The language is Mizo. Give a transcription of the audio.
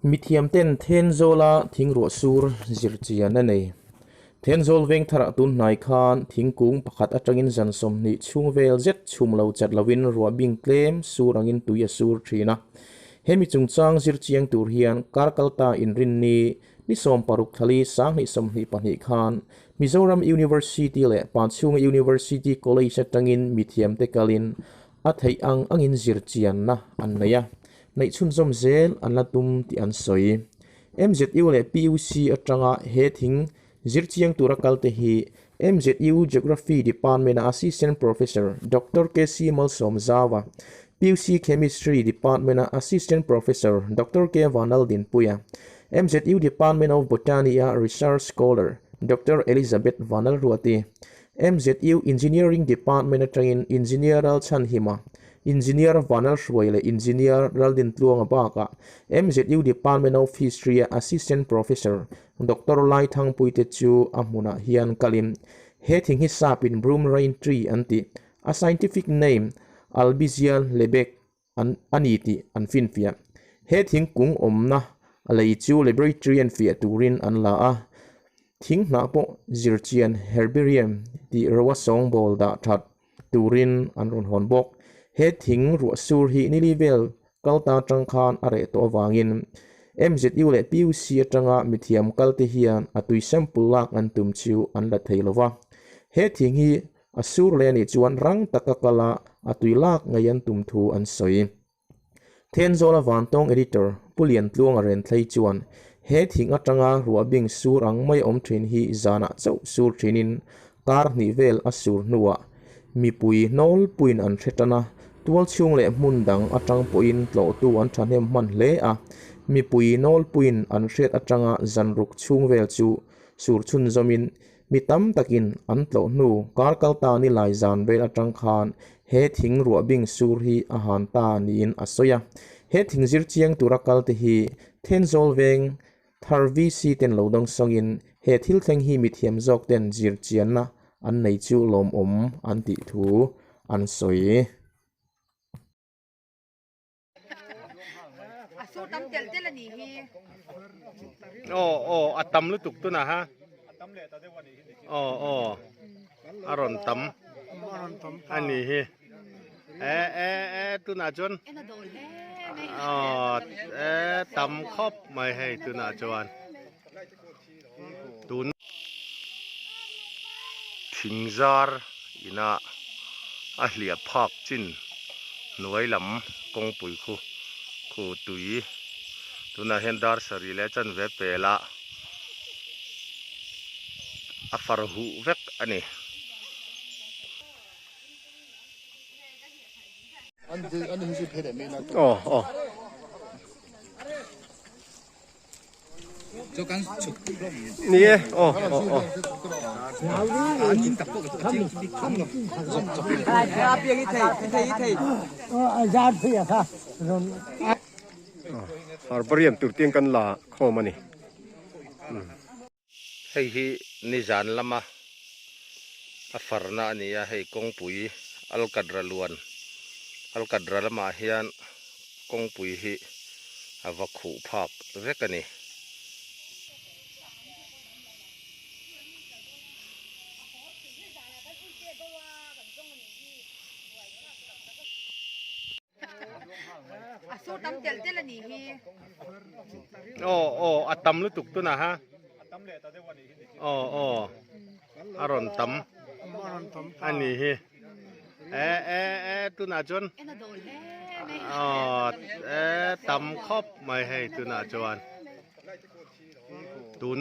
Mithiamten Thenzawla thingruah sur zirchian a nei. Thenzawl veng tharah tun hnai khan thingkung pakhat atangin zan 20 chhung vel zet chhum lo chat lovin ruah bing tlem sur angin tui a sur thin a. Hemi chungchang zirchiang tur hian kar kalta inrinni ni 16 thlali 2022 khan Mizoram University leh Panchhunga University College atangin mithiamte kalin a theih ang angin zirchianna an nei a. Neih chhunzawm zel an la tum tih an sawi. MZU leh PUC atanga he thing zirchiang tura kalte hi MZU Geography Department-a Assistant Professor Doctor KC Malsawmzaua, PUC Chemistry Department-a Assistant Professor Doctor K Vanaldinpuia, MZU Department of Botany-a Research Scholar Doctor Elizabeth Vanalruati, MZU Engineering Department atangin Engineer Ralchhanhima, Engineer Vanalhruai leh Engineer Raldintluanga bakah MZU Department of History-a Assistant Professor Doctor Laithangpuite chu a hmunah hian kalin he thing hi sapin Broom Rain Tree an tih, a scientific name Albizia lebec an a ni tih an finfiah. He thingkung awmna a lei chu laboratory an fiah turin an la a, thing hnah pawh zirchian herbarium tih roa sawngbawl dah that turin an rawn hawn bawk. He thing ruah sur hi nili vel kal ta atang khan a reh tawh avangin MZU leh PUC atanga mithiam kalte hian a tui sample lak an tum chu an la thei lova. He thing hi A sur leh anih chuan rang taka kala a tui lak ngei an tum thu an sawi. Thenzawla Vantawng Editor Pu Liantluanga Renthlei chuan he thing atanga ruah bing sur ang mai awm thin hi zanah chauh sur thinin kar hnih vel a sur hnuah mipui hnawlpuiin an hre tan a, tualchhung leh hmun dang atang pawhin tlawhtu an thahnem hman hle a, mipui nawlpuiin an hriat atanga zanruk chhung vel chu sur chhunzawmin Mi tam takin an tlawh hnu kar kal ta ni lai zan vel atang khan he thing ruah bing sur hi a han ta niin a sawi a. He thing zir chiang tura kal te hi Thenzawl veng thar VC ten lo dawng sawngin he thil thleng hi mithiam zawk ten zir chianna an nei chu lawmawm an tih thu an sawi. A sur tam tel tel a nih hi. Aw aw a tam lutuk tunah ha. Aw aw a rawn tam a nih hi. E e e tunah chuan aw e tam khawp mai hei tunah chuan tun thingzar ina a hliah phak chin hnuai lam kawngpui khu khu tui tunah hian dar sarih leh chanve pelah a far huh vek a ni. Aw aw. Ni e aw aw aw. Herbarium tur te kan la khawm a ni. Hei hi nizan lama a farna a ni a, hei kawngpui Alkatra luan Alkatra lamah hian kawngpui hi a va khuh phak vek a ni. A sur tam tel tel a nih hi. Aw aw a tam lutuk tunah ha. Aw aw a rawn tam a nih hi. E e e tunah chuan aw e tam khawp mai hei tunah chuan tun.